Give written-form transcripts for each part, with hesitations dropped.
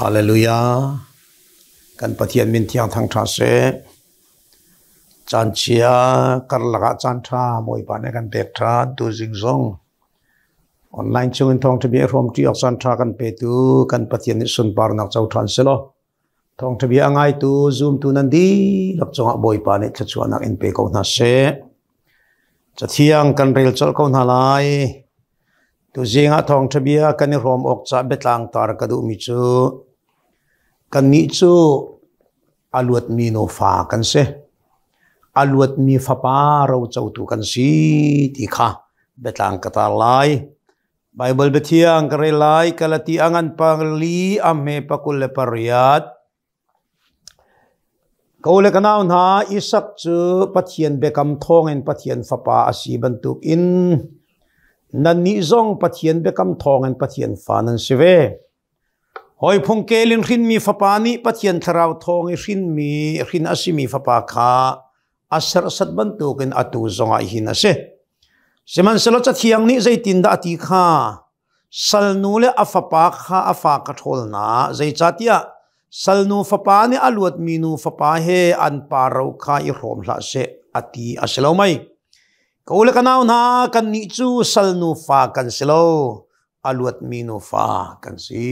Hallelujah. Kan Pathian min thiang thang ṭha seh. Caan chia karlak ah caan ṭha Bawipa nih kan pek ṭhan tu zing zong. Online chungin thawngṭha bia hrawm ṭi awk caan ṭha kan petu kan Pathian nih sunparnak co ṭhan selaw. Thawngṭha bia a ngaitu zumtu nan dihlak cungah Bawipa nih thluachuahnak in pe ko hna seh. Cathiang kan rel colh ko hna lai. Tuzing ah thawngṭha bia kan i hrawm awk ca biatlang tar ka duhmi cu kannih cu a luatmi nufa kan si. A luatmi fapa rocotu kan si ti kha biatlang ka tar lai. Baibal biathiang ka rel lai. Galati a ngan pali a hme 28. Ka u le ka nau hna, Isak cu Pathian biakam thawngin Pathian fapa a si bantukin nannih zong Pathian biakam thawngin Pathian fa nan si ve. Hawi phungkel in hrinmi fapa nih Pathian thlarau thawng i hrinmi hrin a simi fapa kha a serhsat bantukin atu zongah hin a si. Sihmanhsehlaw Cathiang nih zeitindah a ti kha Salnu le a fapa kha a fa ka ṭhawl hna, zeicahtiah salnu fapa nih a luatmi nu fapa he an pa ro kha i hrawm hlah seh, a ti a si lo mei? Ka u le ka nau hna, kannih cu salnu fa kan si lo, a luatmi nu fa kan si.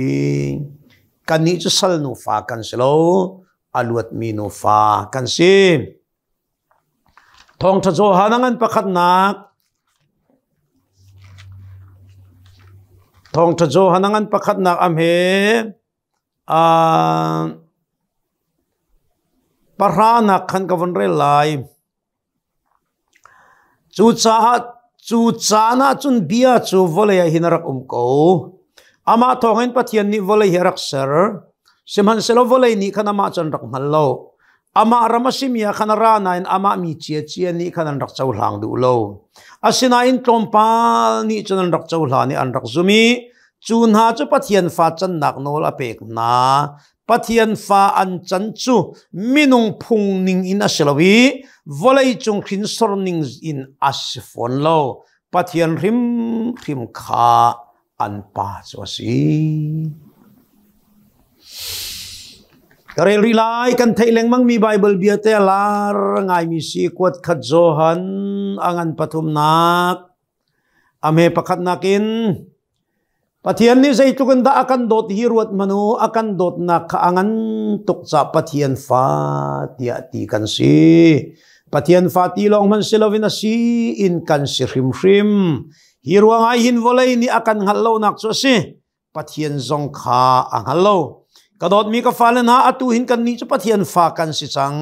Kannih cu salnu fa kan si lo, a luatmi nu fa kan si. Thawngṭha Johan a ngan pakhatnak Thawngṭha Johan a ngan pakhatnak a hme pahranak khan ka vun rel lai. Cucaah cu caan ah cun bia cu vawlei ah hin a rak um ko. Amah thawngin Pathian nih vawlei hi a rak ser. Sihmanhsehlaw vawlei nih khan amah cu an rak hngal lo. Amah ram a simi ah khan a ra nain amah mi ciacia nih khan an rak cohlang duh lo. Asinain tlawmpal nih cun an rak cohlan i an rak zum i cu hna cu Pathian fa cannak nawl a pek hna. Pathian fa an can cu minung phung ning in a si lo i vawleicung hrinsor ning in a si fawn lo. Pathian hrimhrim kha an pa cu a si. Ka rel rih lai kan theih lengmangmi Baibal bia te a lar ngaimi si kuat khat Johan a ngan pathumnak a hme pakhatnak in Pathian nih zeitluk in dah a kan dawt hi ruat hmanu a kan dawtnak kha a ngan tuk ca Pathian fa tiah ti kan si. Pathian fa ti lawng hmanh si loin a si in kan si hrimhrim. Hi ruangah hin vawlei nih a kan hngalh lonak cu a si. Pathian zong kha a hngal lo. Ka dawtmi ka fale hna, atu hin kannih cu Pathian fa kan si cang.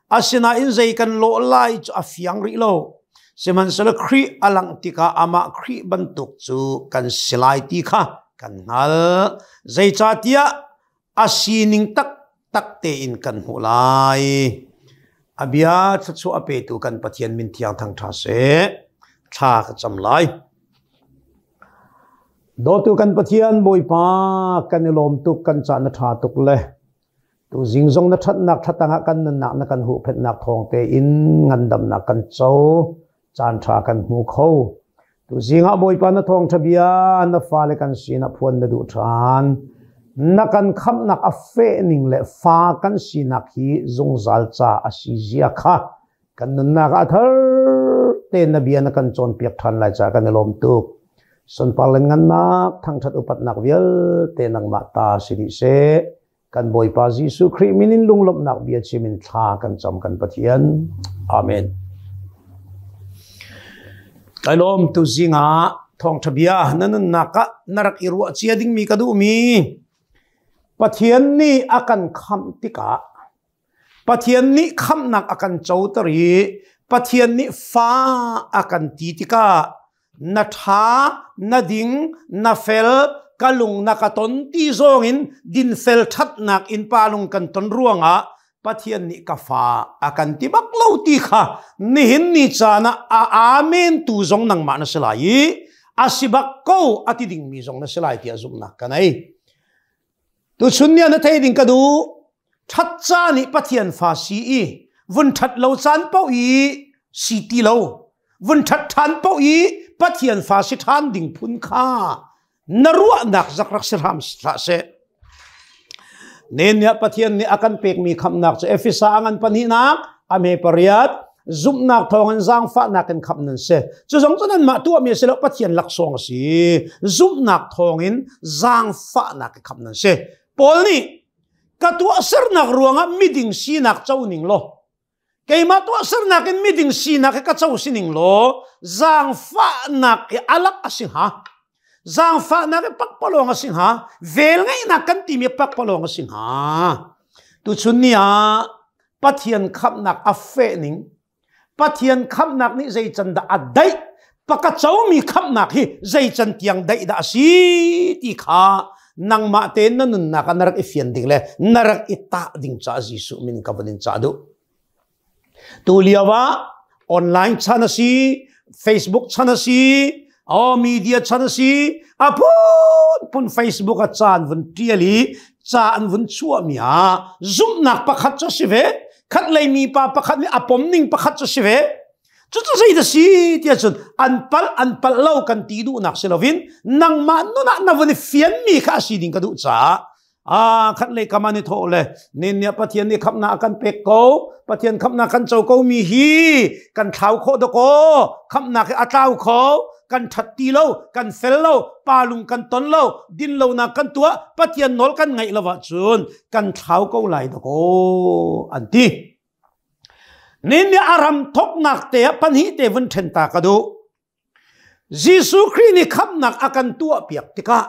Asinain zei kan lawh lai cu a fiang rih lo. Sihmanhsehlaw Khrih a langh tikah amah Khrih bantuk cu kan si lai ti kha kan hngalh. Zeicahtiah a sining taktak tein kan hmuh lai. A bia thluachuah a petu kan Pathian min thiang thangṭha seh. Thla ka cam lai. Dawtu kan Pathian Bawipa kan i lawm tuk kan ca na ṭha tuk le tu zing zong na ṭhatnak thlatang ah kan nunnak na kan huhphenhnak thawng tein ngandamnak kan co caan ṭha kan hmu kho. Tuzing ah Bawipa na thawngṭha bia na fale kan sinah phuan na duh ṭhan. Na kan khamhnak a feh ning le fa kan sinak hi zungzal ca a si zia kha kan nunnak ah a thar tein na bia na kan cawnpiak ṭhan lai caah kan i lawm tuk. Sunpar le ngannak, thangṭhat upatnak vialte nangmah ta si dih seh. Kan Bawipa Jesuh Khrih min in lunglawmhnak bia chim in thla kan cam kan Pathian. Amen. Kai lawm tu zingah thawngtha bia na nunnak ah na rak i ruah cia dingmi ka duhmi Pathian nih a kan khamh tikah Pathian nih khamhnak a kan coter i Pathian nih fa a kan ti tikah na ṭha, na ding, na fel, ka lung na ka ton ti zong in dinfel ṭhatnak in pa lung kan ton ruangah Pathian nih ka fa a kan ti bak lo ti kha nihin ni caan ah a amen tu zong nangmah na si lai i a si bak ko a ti dingmi zong na si lai tiah zumhnak ka nei. Tuchun ni ah na thei ding ka duh. Ṭhat caan i Pathian fa si i vun ṭhat lo caan paoh i si ti lo. Vun ṭhat ṭhan paoh i Pathian fa si ṭhan ding phun kha na ruahnak zak rak si hram hlah seh. Nen nih Pathian nih a kan pekmi khamhnak cu Efesa a ngan pahnihnak a hme pariat zumhnak thawngin zaangfahnak in khamh nan si. Cu zong cu nanmah tuahmi a si lo, Pathian laksawng a si. Zumhnak thawngin zaangfahnak in khamh nan si. Paul nih ka tuahsernak ruangah miding sinak co ning law keimah tuahsernak in miding sinak hi ka co sining law zaangfahnak hi alak a si hnga. Zaangfahnak hi pakpalawng a si hnga. Velngeihnak kan timi pakpalawng a si hnga. Tuchun ni ah Pathian khamhnak a feh ning, Pathian khamhnak nih zei can dah a daih, paka comi khamhnak hi zei can tiang daih dah a si ti kha nangmah tein na nunnak ah na rak i fian ding le na rak i tah ding caah Jesuh min ka vun in cah duh. Tu lio ah online chan a si, Facebook chan a si, oh media chan a si, a phun phun Facebook a caan vun tial i ca an vun chuahmi ah zumhnak pakhat cu si ve, khat lei mi pa pakhat nih a pom ning pakhat cu si ve. Cucu zei dah si tiah cun an palh an palh lo kan ti duhnak si loin nangmah nun ah na vun i fianmi kha a si ding ka duh caah ah khat lei kam an i thawh le nin nih Pathian nih khamhnak a kan pek ko, Pathian khamhnak kan co ko mi hi kan thlau khawh dakaw, khamhnak hi a tlau kho, kan ṭhat ti lo, kan fel lo, pa lung kan ton lo, din lonak kan tuah, Pathian nawl kan ngaih lo ahcun kan thlau ko lai dakaw an ti. Nin nih a ram thoknak te ah pahnih te vun ṭhen ta ka duh. Jesuh Khrih nih khamhnak a kan tuahpiak tikah,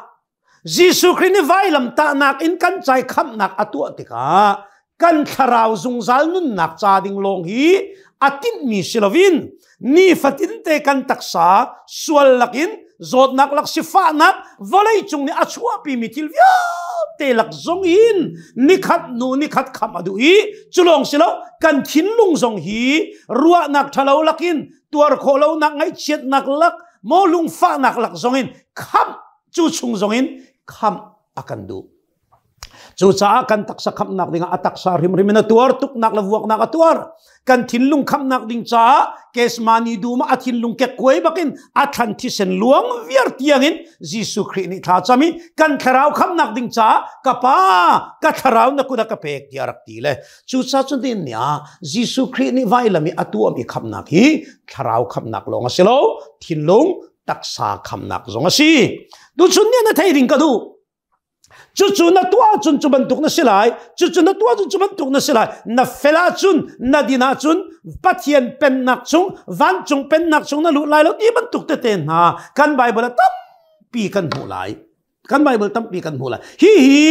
Jesuh Khrih nih vailamtahnak in kan cai khamhnak a tuah tikah kan thlarau zungzal nunnak ca ding lawng hi a tinhmi si loin nifatin te kan taksa sual lakin zawtnak lak sifahnak vawlei cung nih a chuahpimi thil vialte lak zong in nikhat hnu nikhat khamh a duh i cu lawng si lo, kan thinlung zong hi ruahnak ṭhalo lakin, tuar khawh lonak, ngaihchiatnak lak maw, lungfahnak lak zong in khamh, cu chung zong in khamh a kan duh. Cucaah kan taksa khamhnak dingah a taksa hrimhrim in a tuar, tuknak le vuaknak a tuar. Kan thinlung khamhnak ding caah Kesmani dum ah a thinlung kekkuai bakin a thlan thisen luang viar tiangin Jesuh Khrih nih thla cam i kan thlarau khamhnak ding caah ka pa, ka thlarau na kut ah ka pek tiah rak ti le cucaah cun tin ni ah Jesuh Khrih nih vailam i a tuahmi khamhnak hi thlarau khamhnak lawng a si lo, thinlung taksa khamhnak zong a si. Tuchun ni na thei ding ka duh. Cucu na tuah ahcun cu bantuk na si lai. Cucu na tuah ahcun cu bantuk na si lai. Na fel ahcun, na din ahcun Pathian pennak chung, vancung pennak chung na luh lai lo ti bantuk tete hna kan Bible ah tampi kan hmuh lai. Kan Bible tampi kan hmuh lai. Hi hi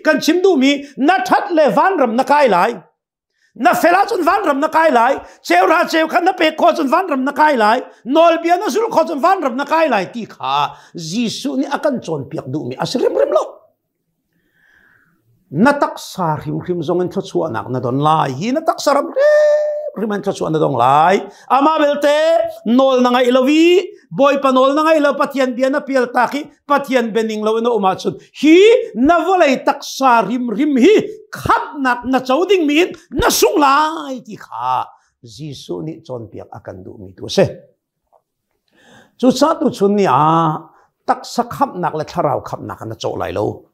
kan chim duhmi na ṭhat le vanram na kai lai. Na fel ahcun vanram na kai lai. Cheuhra cheu kha na pek khawh cun vanram na kai lai. Nawlbia na zulh khawh cun vanram na kai lai ti kha Jesuh nih a kan cawnpiak duhmi a si hrimhrim lo. Na taksa hrimhrim zong in thluachuahnak na don lai. Hi na taksa ram hrimhrim in thluachuah na dong lai. Amah belte nawl na ngaih lo i Bawipa nawl na ngaih lo, Pathian bia na pial tak i Pathian bianing lo in a um ahcun hi na vawlei taksa rimrim hi khamhnak na co dingmi in na sung lai ti kha Jesuh nih cawnpiak a kan duhmi tu a si. Cucaah tuchun ni ah taksa khamhnak le thlarau khamhnak na co lai lo.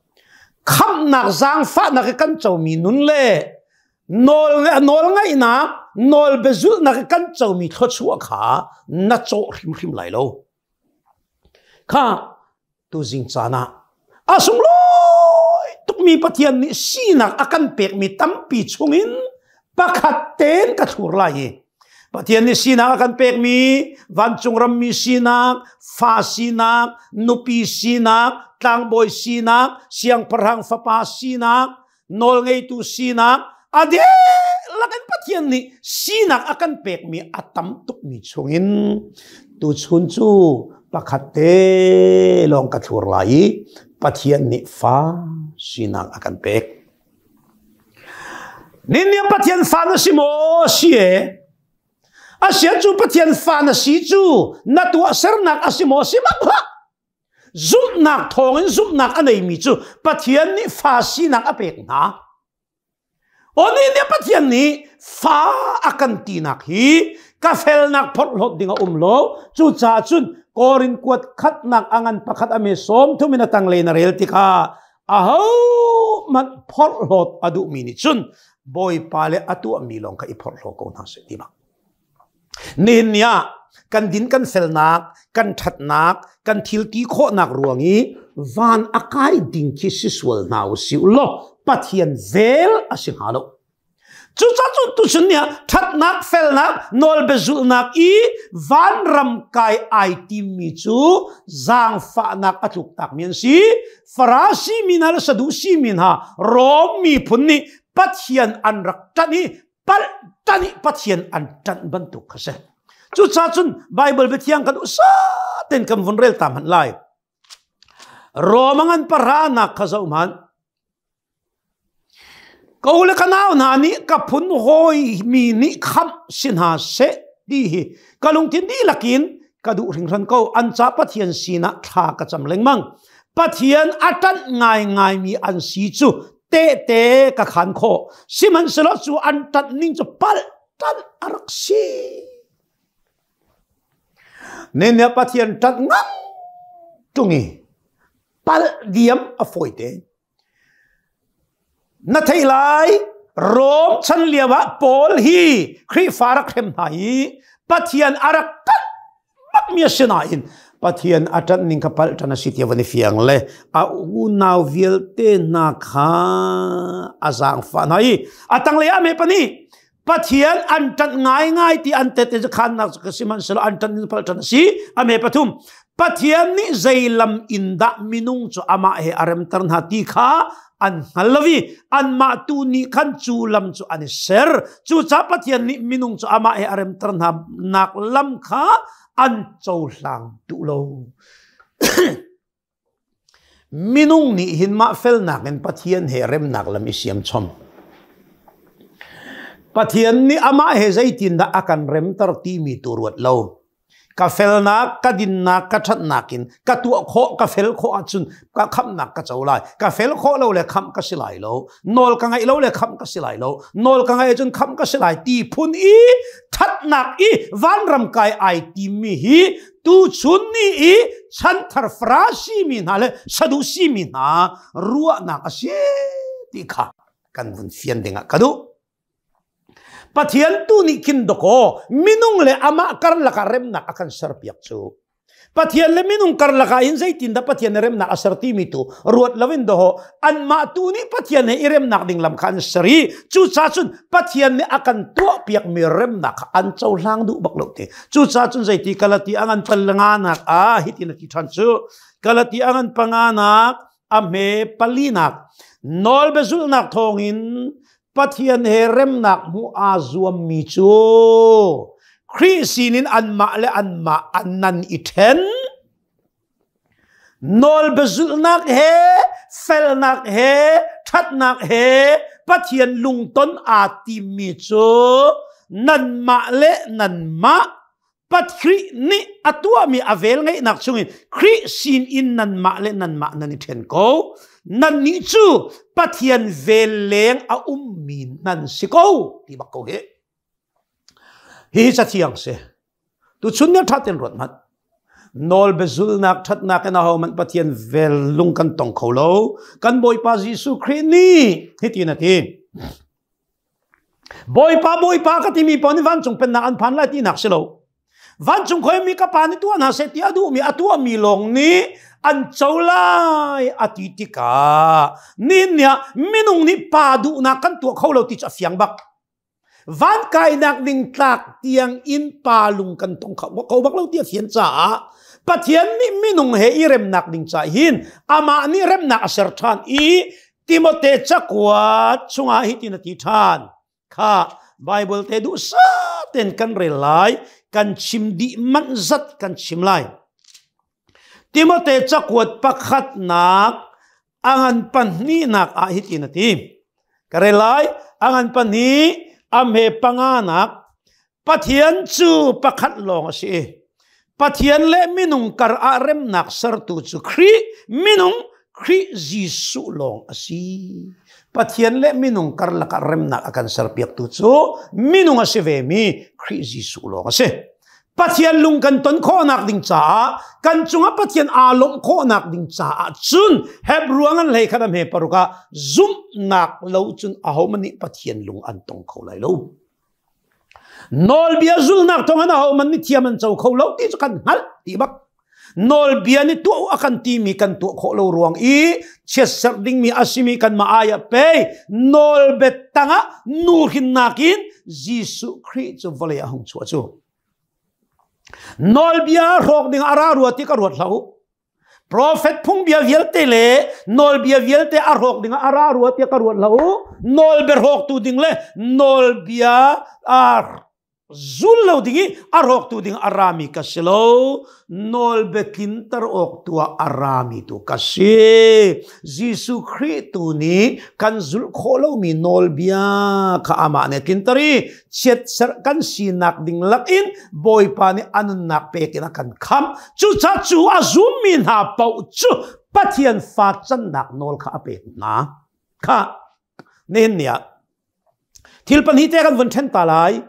Khamhnak zaangfahnak i kan comi nun le nawl nawl ngaihnak, nawl biazulhnak i kan comi thluachuah kha na cawh hrimhrim lai lo. Kha tuzing caan ah a sunglawi tukmi Pathian nih sinak a kan pekmi tampi chungin pakhat tein ka thlur lai i Pathian nih sinak a kan pekmi vancung rammi sinak, fa sinak, nupi sinak, tlangbawi sinak, siangpahrang fapa sinak, nawlngeitu sinak, a dihlak in Pathian nih sinak a kan pekmi a tam tukmi chungin tuchun cu pakhat te lawng ka thlur lai i Pathian nih fa sinak a kan pek. Nin Pathian fa na si maw? Si e. Asian cu Pathian fa na si cu na tuahsernak a si maw? Si bak hlah. Zumhnak thawngin zumhnak a neimi cu Pathian nih fa sinak a pek hna. Aw nih nih Pathian nih fa a kan tinak hi ka felnak phorhlawt ding a um lo. Cucaah cun Korin kuat khatnak a ngan pakhat a me 30 in a tanglei na rel tikah aho man phorhlawt a duhmi nih cun Bawipa le a tuahmi lawng kha i phorhlaw ko hna seh ti bak. Nihin ni ah kan din kan felnak, kan ṭhatnak, kan thil ti khawhnak ruang i van a kai ding khi si sual hna u si law Pathian vel a si hnga lo. Cucaah cu tuchun ni ah ṭhatnak, felnak, nawlbiazulhnak i vanram kai ai timmi cu zaangfahnak a tluktakmi an si. Farasi mi hna le Sadusi mi hna Rom miphun nih Pathian an rak ṭanh i palh ṭanh i Pathian an ṭanh bantuk kha si. Cucaah cun Baibal biathiang kan usa ten kan vun rel ta hmanh lai. Rom ngan paranak kha zoh hmanh. Ko le ka nau hna nih ka phun hawi mi nih khamh si hna seh ti hi ka lungthin dihlak in ka duh hringhran ko. An ca Pathian sinah thla ka cam lengmang. Pathian a ṭanh ngaingaimi an si cu tehte ka khan khawh. Sihmanhsehlaw cu an ṭanh ning cu palh ṭanh a rak si. Nen Pathian ṭanh ngang ṭung i palh diam a fawite. Na theih lai, Rom chan lio ah Paul hi Khrihfa rak hrem hna i Pathian a rak ṭanh bakmi a si nain Pathian a ṭanh ning kha palh ṭan a si ti van i fiang le a unau vialte hna kha a zaangfah hna i a tanglei ah me pahnih Pathian an ṭanh ngaingai ti an tete cu khannak cu ka sihmanhsehlaw an ṭanh in palh ṭan a si. A me pathum. Pathian nih zei lam in dah minung cu amah he a remter hna ti kha an hngal lo i anmah tu nih khan cu lam cu an i ser. Cucaah Pathian nih minung cu amah he a remter hna nak lam kha an cohlang duh lo. Minung nih hin mah felnak in Pathian he remnak lam i siam chom. Pathian nih amah he zeitindah a kan remter timi tu ruat lo. Ka felnak, ka dinnak, ka ṭhatnak in ka tuah khawh, ka fel khawh ahcun ka khamhnak ka co lai. Ka fel khawh lo le khamh ka si lai lo. Nawl ka ngaih lo le khamh ka si lai lo. Nawl ka ngaih ahcun khamh ka si lai ti phun i ṭhatnak i vanram kai ai timmi hi Tuchun ni i chanthar Farasi mi hna le Sadusi mi hna ruahnak a si ti kha kan vun fian dingah ka duh. Pathian tu nih khin dakaw minung le amah karlak ah remnak a kan serpiak cu. Pathian le minung karlak ah hin zeitindah Pathian nih remnak a ser timi tu ruat loin dawh anmah tu nih Pathian he i remnak ding lam kha an ser i cucaah cun Pathian nih a kan tuahpiakmi remnak kha an cohlang duh bak lo ti. Cucaah cun zeiti Galati a ngan pal nganak ah hitin a ti ṭhan cu Galati a ngan panganak a hme palinak nawlbiazulhnak thawngin Pathian he remnak hmuh aa zuammi cu Khrih sinin anmah le anmah an nan i ṭhen. Nawlbiazulhnak he felnak he ṭhatnak he Pathian lungton aa timmi cu nanmah le nanmah Khrih nih a tuahmi a velngeihnak chungin Khrih sin in nanmah le nanmah nan i ṭhen ko. Nannih cu Pathian vel leng a ummi nan si ko ti bak ko hi. Hihi cathiang si. Tuchun ni ṭha tein ruat hmanh. Nawl biazulnak ṭhatnak in ahohmanh Pathian vel lung kan tong kho lo. Kan Bawipa Jesuh Khrih nih hitin a ti. Bawipa, Bawipa ka timi paoh nih vancung pennak an phan lai tinak si lo. Vancung khoimi ka pa nih tuah hna seh ti a duhmi a tuahmi lawng nih an co lai a ti tikah nihin ni ah minung nih pa duhnak kan tuah kho lo ti cu a fiang bak. Van kainak ding tlak tiang in pa lung kan tong kho bak lo ti a fian caah Pathian nih minung he i remnak ding ca hin amah nih remnak a ser ṭhan i Timote cakuat chungah hitin a ti ṭhan. Kha Bible te duh ten kan rel lai, kan chim dih manh zat kan chim lai. Timote cakuat pakhatnak a ngan pahnihnak ah hitin a ti. Ka rel lai, a ngan pahnih, a hme panganak, Pathian cu pakhat lawng a si i Pathian le minung kar ah remnak sertu cu Khrih minung Khrih Jesuh lawng a si. Pathian le minung karlak ah remnak a kan serpiaktu cu minung a si vemi Khrih Jesuh lawng a si. Pathian lung kan ton khawhnak ding caah kan cungah Pathian aa lawmh khawhnak ding caah cun Hebrew ngan hlei khat a hme paruk ah zumhnak lo cun ahohmanh nih Pathian lung an tong kho lai lo. Nawlbia zulnak thawng in ahohmanh nih thiam an co kho lo ti cu kan hngalh ti bak. Nawlbia nih tuah u a kan timi kan tuah khawh lo ruang i chiatserh dingmi a simi kanmah ai ah pei nawlbia tangah nuhrinnak in Jesuh Khrih cu vawlei ah hung chuah cu. Nawlbia hrawk ding a ra rua ti ka ruat hlah u. Profet phungbia vialte le nawlbia vialte a hrawk ding a ra rua tiah ka ruat hlah u. Nawlbia hrawktu ding le nawlbia a zul lo ding i a rawktu ding a rami ka si lo. Nawlbia tlinter awk tu ah a rami tu ka si. Jesuh Khrih tu nih kan zulh khawh lomi nawlbia kha amah nih a tlinter i chiatserh kan sinak ding lakin Bawipa nih a nunnak pek in a kan khamh. Cucaah cu a zummi hna paoh cu Pathian fa cannak nawl kha a pek hna. Kha nihin ni ah thil pahnih te kan vun ṭhen ta lai.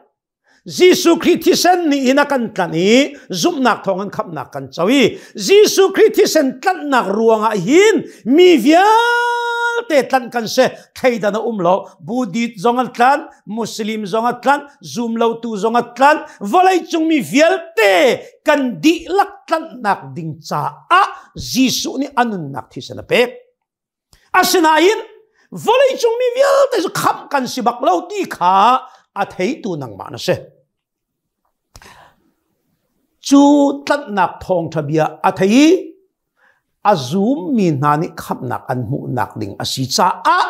Jesuh Khrih thisen nih in a kan tlanh i zumhnak thawngin khamhnak kan co i Jesuh Khrih thisen tlanhnak ruangah hin mi vialte tlanh kan si. Thleidan a um lo. Buddhist zong an tlanh, Muslim zong a tlanh, zumlotu zong a tlanh. Vawleicung mi vialte kan dihlak tlanhnak ding caah Jesuh nih a nunnak thisen a pek. Asinain vawleicung mi vialte cu khamh kan si bak lo ti kha a theitu nangmah na si. Cu tlanhnak thawngṭha bia a thei i a zummi hna nih khamhnak an hmuhnak ding a si caah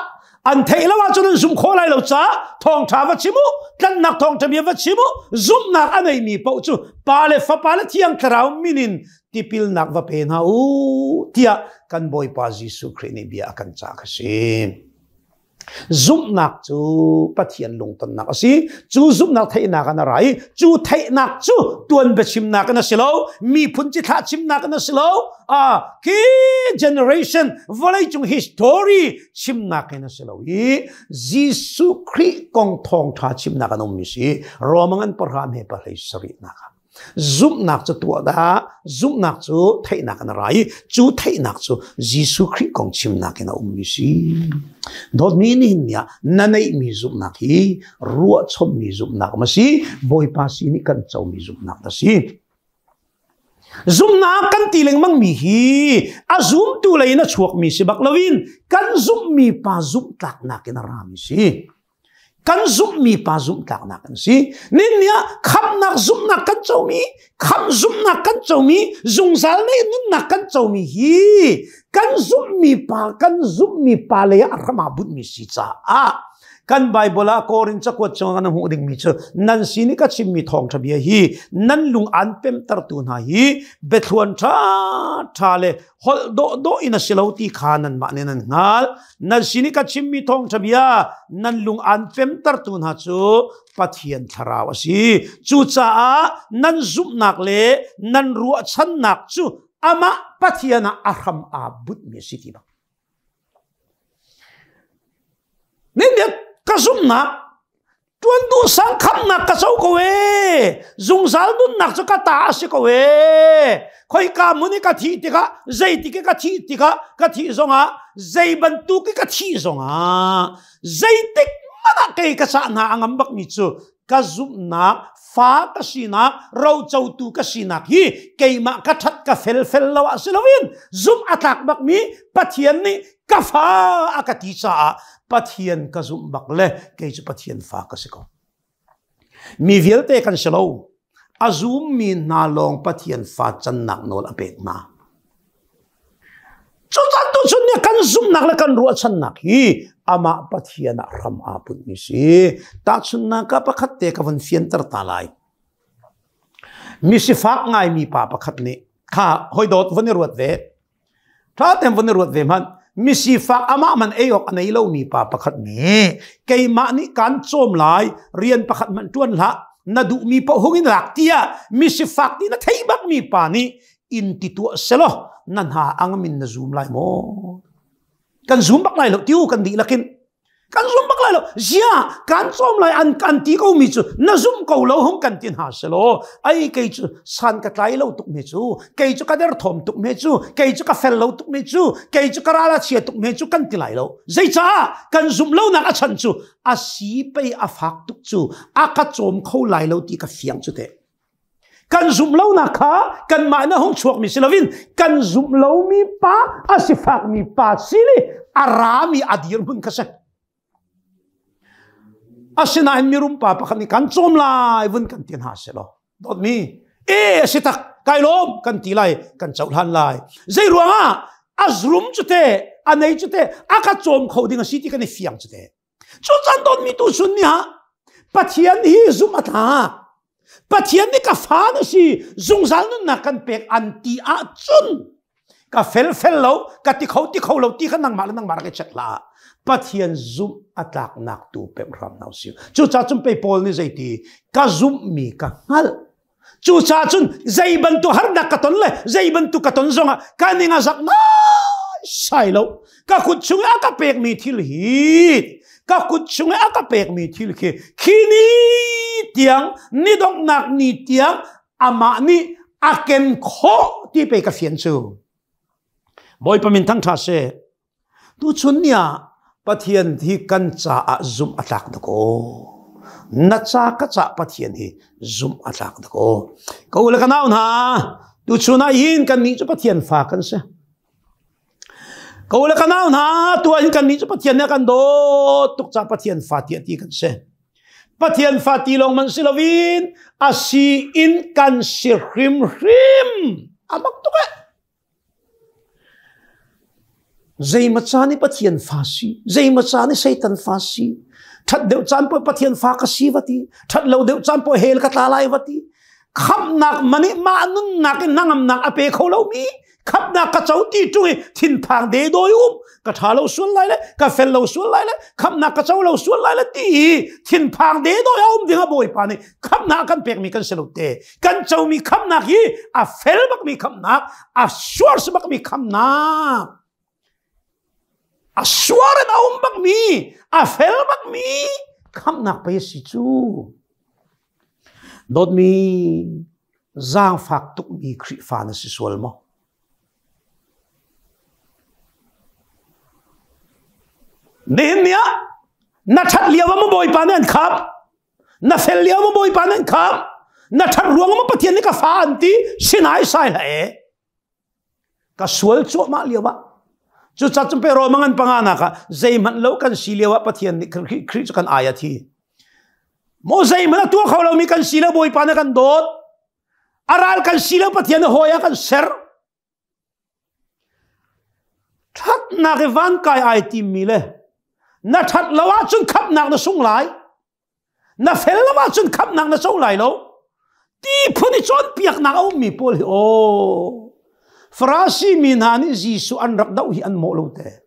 an theih lo ahcun an zumh khawh lai lo caah thawngṭha va chim u, tlanhnak thawngṭha bia va chim u, zumhnak a neimi paoh cu Pa le Fapa le Thiang Thlarau min in tipilnak va pe hna u tiah kan Bawipa Jesuh Khrih nih bia a kan cah kha si. Zumhnak cu Pathian lungtonnak a si. Cu zumhnak theihnak in a ra i cu theihnak cu tuan biachimnak in a si lo, miphun cithlah chimnak in a si lo, khi generation vawleicung history chimnak in a si lo i Jesuh Khrih kong thawngṭha chimnak an ummi si. Romang an pahra hme pahlei sarihnak ah. Zumhnak cu tuah dah, zumhnak cu theihnak in a ra i cu theihnak cu Jesuh Khrih kong chimnak in a ummi si. Dawtmi nihin ni ah na neihmi zumhnak hi ruahchommi zumhnak ma si, Bawipa sin i kan comi zumhnak na si. Zumhnak kan ti lengmangmi hi a zumtu lei in a chuakmi si bak loin kan zumhmi pa zumhtlaknak in a rami si. Kan zumhmi pa zumhtlaknak an si. Nin ah khamhnak zumhnak kan comi, khamh zumhnak kan comi, zungzal nei nunnak kan comi hi kan zumhmi pa, kan zumhmi pa lei ah a hram ah bunhmi si caah kan Bible ah Korin cakuat chung kan hmuh dingmi cu nan sin i ka chimmi thawngṭha bia hi nan lung an pemtertu hna hi biathluan ṭha ṭha le holh dawhdawh in a si lo ti kha nanmah nih nan hngalh. Nan sin i ka chimmi thawngṭha bia nan lung aan pemtertu hna cu Pathian thlarau a si. Cucaah nan zumhnak le nan ruahchannak cu amah Pathian ah a hram aa bunhmi a si ti bang. Nin ka zumhnak Tuan duh sang khamnak ka co ko e. Zungzal nunnak cu ka ta a si ko e. Khoika hmun i ka thih tikah, zeitik i ka thih tikah, ka thih zongah, zei bantuk i ka thih zongah, zeitik hmanh ah kei ka cah hna a ngam bakmi cu ka zumhnak, fa ka sinak, rocotu ka sinak hi keimah ka ṭhat ka fel fel lo ah si loin zumh a tlak bakmi Pathian nih ka fa a ka ti caah Pathian ka zumh bak le kei cu Pathian fa ka si ko. Mi vialte kan si lo. A zummi hna lawng Pathian fa cannak nawl a pek hna. Cucan tu cun nih kan zumhnak le kan ruahchannak hi amah Pathian ah hram aa punmi si. Tahchunhnak ah pakhat te ka vun fianter ta lai. Misifak ngaimi pa pakhat nih kha hoi dawt vun i ruat ve. Ṭha tein vun i ruat ve hmanh. Misifak amah man ei awk a nei lomi pa pakhat nih keimah nih kaan cawm lai, rian pakhat hmanh ṭuan hlah, na duhmi paoh hung in lak tiah misifak ti na theih bakmi pa nih in ti tuah selaw na hna angam in na zum lai maw? Kan zum bak lai lo tiu kan dihlak in. Kan zum bak lai. lai lo. Zia kan cawm lai an kan ti ko mi cu na zum ko lo hung kan ti hna selaw ai kei cu san ka tlai lo tuk mi cu, kei cu ka der thom tuk mi cu, kei cu ka fel lo tuk mi cu, kei cu ka ral a chia tuk mi cu kan ti lai lo. Zeicah kan zumh lo nak a chan cu a si pei a fak tuk cu a ka cawm kho lai lo ti ka fiang cu teh. Kan zumh lonak kha kanmah na hung chuakmi si loin kan zumh lomi pa a sifakmi pa sin i a rami a dirhmun kha si. Asinain mirum pa pakhat nih kan cawm lai vun kan ti hna selaw dawtmi e a si tak kai lawm kan ti lai, kan cohlan lai. Zei ruangah a rum cu te a nei cu te a ka cawm kho ding a si ti kan i fiang cu te. Cu can dawtmi tu sun ni ha Pathian hi zumh a tha. Pathian nih ka fa na si, zungzal nunnak kan pek an ti ahcun ka fel fel lo, ka ti kho ti kho lo ti kha nangmah le nangmah rak i check hlah. Pathian zumh a tlaknak tu pemh hram hna usih. Cucaah cun pei Paul nih zeiti ka zumhmi ka hngalh. Cucaah cun zei bantuk harnak ka ton le zei bantuk ka ton zongah ka ning a zak sai lo. Ka kut chung a ka pekmi thil hi, ka kut chung a ka pekmi thil khi khi ni tiang, ni donghnak ni tiang amah nih a ken khawh ti pe ka fian cu. Bawipa min thangṭha seh. Tuchun ni ah Pathian hi kan caah zumh a tlak dak aw. Na ca ka cah Pathian hi zumh a tlak dak aw. Ka u le ka nau hna, tuchun ah hin kan nih cu Pathian fa kan si. Ka u le ka nau hna, tu ah hin kan nih cu Pathian nih a kan dawt tuk ca Pathian fa tiah ti kan si. Pathian fa ti lawng man si loin a si in kan si hrimhrim. A mak tuk eh. Zeimaw caan i Pathian fa si, zeimaw caan i Satan fa si, ṭhat deuh caan poh Pathian fa ka si va ti, ṭhat lo deuh caan poh hell ka tla lai va ti. Khamhnak man i mah nunnak in hnangamnak a pe kho lomi, khamhnak ka co ti ṭung i thinphang de dawi um, ka ṭha lo sual lai le, ka fel lo sual lai le, khamhnak ka co lo sual lai le ti i thinphang de dawi a um ding ah Bawipa nih khamhnak a kan pekmi kan si lo te. Kan comi khamhnak hi a fel bakmi khamhnak, a suar si bakmi khamhnak, a suar in a um bakmi, a fel bakmi khamhnak pei si cu. Dawtmi zaangfak tukmi Khrihfa na si sual maw? Nihin ni ah na ṭhat lio ah maw Bawipa nih an khamh? Na fel lio maw Bawipa nan kham? Na ṭhat ruang maw Pathian nih ka fa an ti? Sinai sai hlah e. Ka sual cuahmah lio ah. Cucaah cun pe Roma ngan panga nak ah zeihmanh lo kan si lio ah Pathian nih Khrih cu kan ai a thi. Maw zeihmanh a tuah kho lomi kan si lo Bawipa nih kan dawt. A ral kan si lo Pathian nih hawi ah kan ser. Ṭhatnak i van kai ai timmi le na ṭhat lo ahcun khamhnak na sung lai. Na fel lo ahcun khamhnak na co lai lo. Ti phun i cawnpiaknak a ummi pawl hi aw Farasi mi hna nih Jesuh an rak doh hi an mawh lo te.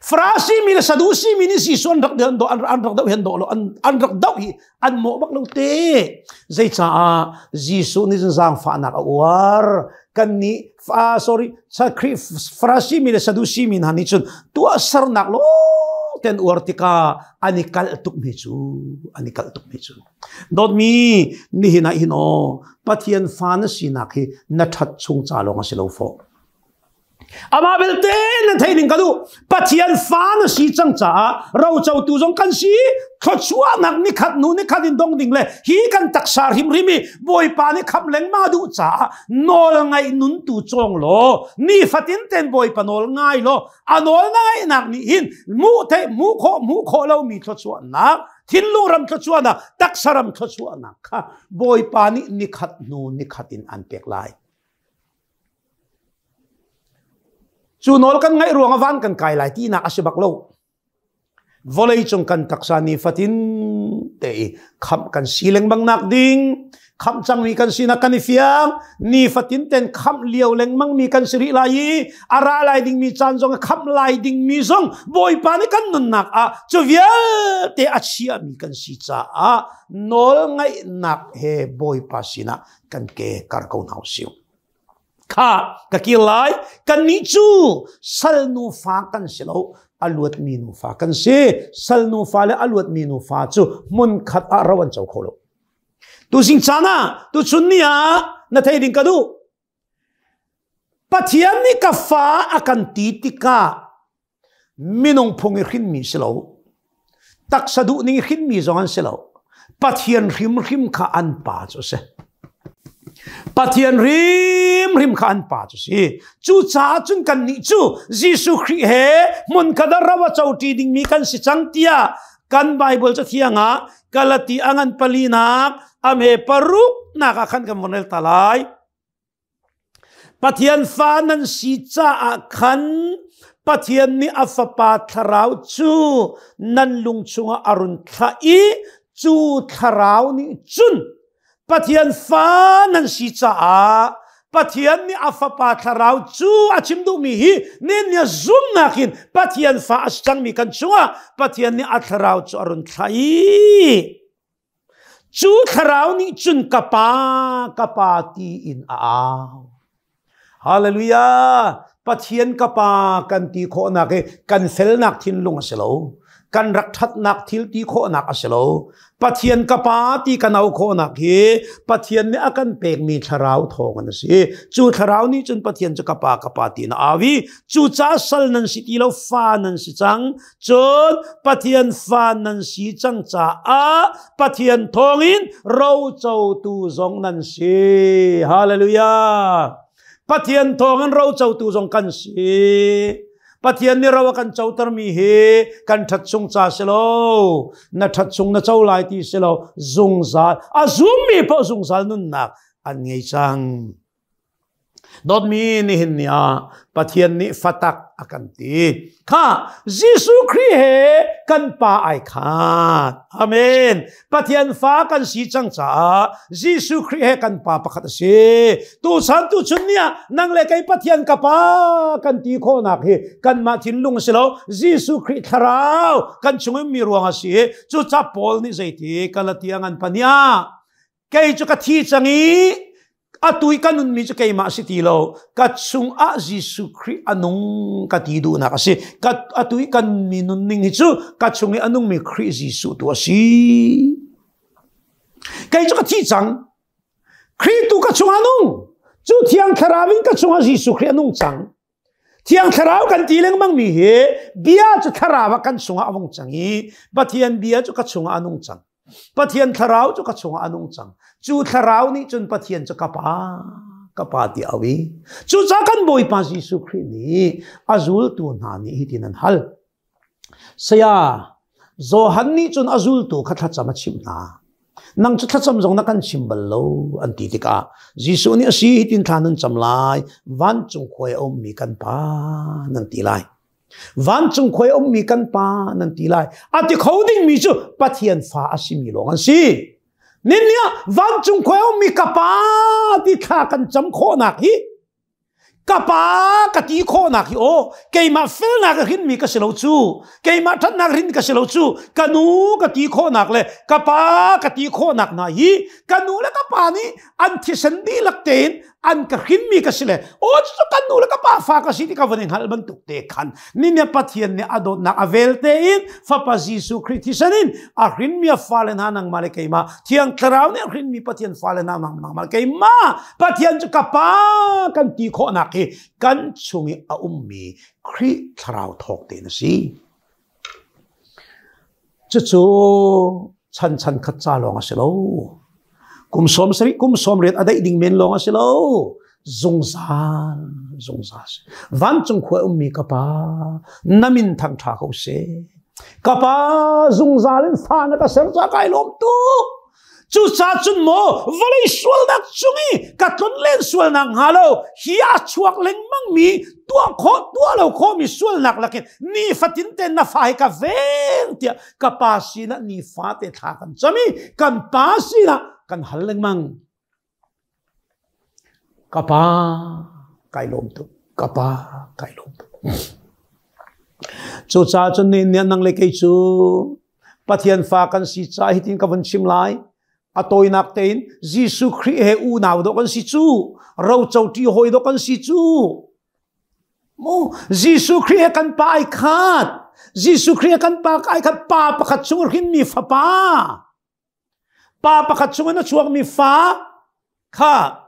Farasi mi le Sadusi mi nih Jesuh an rak an rak doh hi an doh lo, an rak doh hi an mawh bak lo te. Zeicaah Jesuh nih cun zaangfahnak a uar. Kan nih sorry Khrih Farasi mi le Sadusi mi hna nih cun tuahsernak lo ten uar tikah an i kalh tuk mi cu an i kalh tuk mi cu. Dawtmi nihin ah hin aw Pathian fa na sinak hi na ṭhat chung ca lawng a si lo fawh. Amah belte na theih ning ka duh. Pathian fa na si cang caah rocotu zong kan si. Thluachuahnak nikhat hnu nikhat in dong ding le hi kan taksa hrimhrim i Bawipa nih khamh lengmang duh caah nawl ngaih nun tu cawng law nifatin ten Bawipa nawl ngai law a nawl na ngaihnak nih hin hmuh theih hmuh khawh hmuh khawh lomi thluachuahnak, thinlung ram thluachuahnak, taksa ram thluachuahnak kha Bawipa nih nikhat hnu nikhat in an pek lai. Cu nawl kan ngaih ruang ah van kan kai lai tinak a si bak lo. Vawlei cung kan taksa nifatin te i khamh kan si lengmang nak ding, khamh cangmi kan sinak kan i fiang, nifatin ten khamh lio lengmang mi kan si rih lai i a ra lai dingmi caan zong a khamh lai dingmi zong Bawipa nih kan nunnak ah cu vialte a chiami kan si caah nawl ngaihnak he Bawipa sinah kan ke kar ko hna usih. Kha ka kir lai. Kannih cu sal nufa kan si lo. A luatmi nufa kan si. Sal nufa le a luatmi nufa cu hmun khat ah ro an co kho lo. Tu sing caan ah, tu chun ni ah na thei ding ka duh. Pathian nih ka fa a kan ti tikah minung phung i hrinmi si lo. Taksa duh ning i hrinmi zong an si lo. Pathian hrimhrim kha an pa cu a si. Pathian hrimhrim kha an pa cu si. Cucaah cun kannih cu Jesuh Khrih he hmunkhat ah ro a coṭi dingmi kan si cang tiah kan Baibal Cathiang ah Galati a ngan palinak a hme paruknak ah khan kan von rel ta lai. Pathian fa nan si caah khan Pathian nih a Fapa Thlarau cu nan lung chungah a run thlah i cu Thlarau nih cun Pathian fa nan si caah Pathian nih a Fapa Thlarau cu a chim duhmi hi nen zumnak in Pathian fa a si cangmi kan chungah Pathian nih a Thlarau cu a run thlah i Cu thlarau nih cun ka pa, ka pa ti in a au. Hallelujah! Pathian ka pa kan ti khawhnak hi kan felnak thinlung a si lo. Kan rak ṭhatnak thil ti khawhnak a si lo. Pathian ka pa ti kan au khawhnak hi Pathian nih a kan pekmi thlarau thawng an si. Cu thlarau nih cun Pathian cu ka pa, ka pa ti in a au i cucaah sal nan si ti lo, fa nan si cang. Cun Pathian fa nan si cang caah Pathian thawngin rocotu zong nan si. Hallelujah. Pathian thawngin rocotu zong kan si. Pathian nih ro a kan cotermi hi kan ṭhat chung ca si lo, na ṭhat chung na co lai ti si lo, zungzal a zummi paoh zungzal nunnak an ngei cang. Dawtmi nihin ni ah Pathian nih fatak a kan ti. Kha Jesuh Khrih he kan pa ai khat. Amen. Pathian fa kan si cang caah Jesuh Khrih he kan pa pakhat a si. Tuchan tu chun ni ah nang le kei Pathian ka pa kan ti khawhnak hi kanmah thinlung a si lo. Jesuh Khrih thlarau kan chung in mi ruang a si. Cucaah Paul nih zeiti Galatia ngan pania Kei cu ka thi cang i atu i ka nunmi cu keimah si ti lo. Ka chungah Jesuh Khrih a nung ka ti duhnak a si. Ka atu i kan mi nunning hi cu ka chung i a nungmi Khrih Jesuh tu a si. Kei cu ka thi cang. Khrih tu ka chungah nung. Cu Thiang Thlarau in ka chungah Jesuh Khrih a nung cang. Thiang Thlarau kan ti lengmang mi hi bia cu thlarau ah kan chungah a vung cang i Pathian bia cu ka chungah a nung cang. Pathian Thlarau cu ka chungah a nung cang. Cu Thlarau nih cun Pathian cu ka Pa, ka Pa ti au i cucaah kan Bawipa Jesuh Khrih nih a zultu hna nih hitin an hal. Saya, Johan nih cun a zultu kha thlacam a chimh hna. Nang cu thlacam zong na kan chim bal lo, an ti tikah Jesuh nih a si hitin thla nan cam lai, vancung khua i a ummi kan Pa nan ti lai. Vancung khua i a ummi kan Pa nan ti lai. A ti kho dingmi cu Pathian fa a simi lawng an si. Nin nih vancung khua i a ummi ka Pa ti thla kan cam khawhnak hi Ka pa ka ti khawhnak hi aw keimah felnak a hrinmi ka si lo cu keimah ṭhatnak hrin ka si lo cu ka nu ka ti khawhnak le ka pa ka ti khawhnak hna hi ka nu le ka pa nih an thisen dihlak tein an ka hrinmi ka si le aw cu kan nu le ka pa fa ka si ti ka van i hngalh bantuk te khan ni Pathian nih a dawtnak a vel tein fapa Jesuh Khrih thisen in a hrinmi a fale hna nangmah le keimah Thiang Thlarau nih a hrinmi Pathian fale hna nangmah le keimah Pathian cu ka pa kan ti khawhnak hi kan chung i a ummi Khrih Thlarau thawk tein a si. Cucu chan chan khat ca lawng a si lo. Kum 70 kum 80 a daih ding men lawng a si lo. Zungzal zungzal si. Vancung khua ummi ka pa na min thang ṭha ko seh. Ka pa zungzal in fa na ka ser ca kai lawm tuk. Cucaah cun maw vawlei sualnak cung i ka tlonlen sualnak hnga lo hi a chuak lengmang mi tuah khawh tuah lo khawhmi sualnak lakin nifatin te na fa hi ka veng tiah ka pa sinah nifate thla kan cam i kan pa sinah kan hal lengmang. Ka pa kai lawm tuk. Ka pa kai lawm tuk. Cucaah cun ni nang le kei cu Pathian fa kan si ca hitin ka vun chim lai. A tawinak tein Jesuh Khrih he unau dawh kan si cu, roco ṭi hawi dawh kan si cu. Mu Jesuh Khrih he kan pa ai khat. Jesuh Khrih kan pa ai khat pa pakhat chung hrinmi fapa pa pakhat chung in a chuakmi fa kha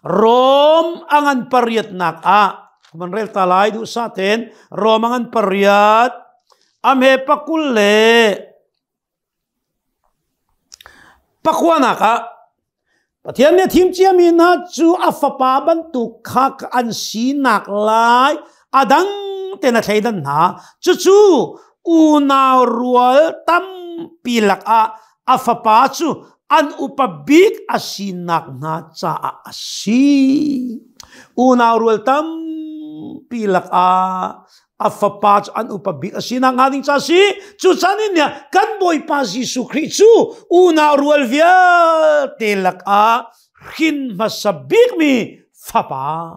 Rom angan pariatnak ah man rel ta lai duh sa ten Rom angan pariat amhe pakul le Pakuanak ah Pathian nih a thim ciami hna cu a fapa bantuk kha an sinak lai a dang ten a thleidan hna. Cucu unau rual tampi lakah a fapa cu an upa bik a sinak hna caah a si. Unau rual tampi lakah a fapa cu an upa bik a sinak hnga ding ca si. Cu chan in kan Bawipa Jesuh Khrih cu unau rual vialte lakah hrin hmasa bikmi fapa.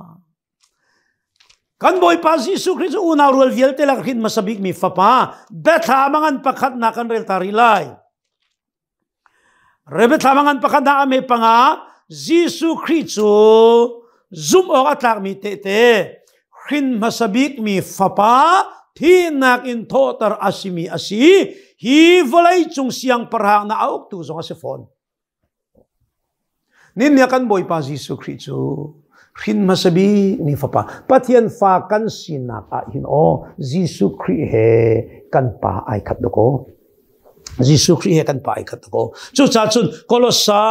Kan Bawipa Jesuh Khrih cu unau rual vialte lak hrin hmasa bikmi fapa. Biathlam a ngan pakhatnak kan rel ta rih lai. Rebethlam a ngan pakhat hna a me panga Jesuh Khrih cu zumh awk a tlakmi tehte hrin hmasa bikmi fapa thihnak in thawhter a simi a si. Hi vawlei cung siangpahrang na a uktu zong a si fawn. Nin kan Bawipa Jesuh Khrih cu hrin hmasa bikmi fapa Pathian fa kan sinak ah hin aw Jesuh Khrih he kan pa ai khat dakaw. Jesuh Khrih he kan pa ai khat dakaw. Cucaah cun Kolosa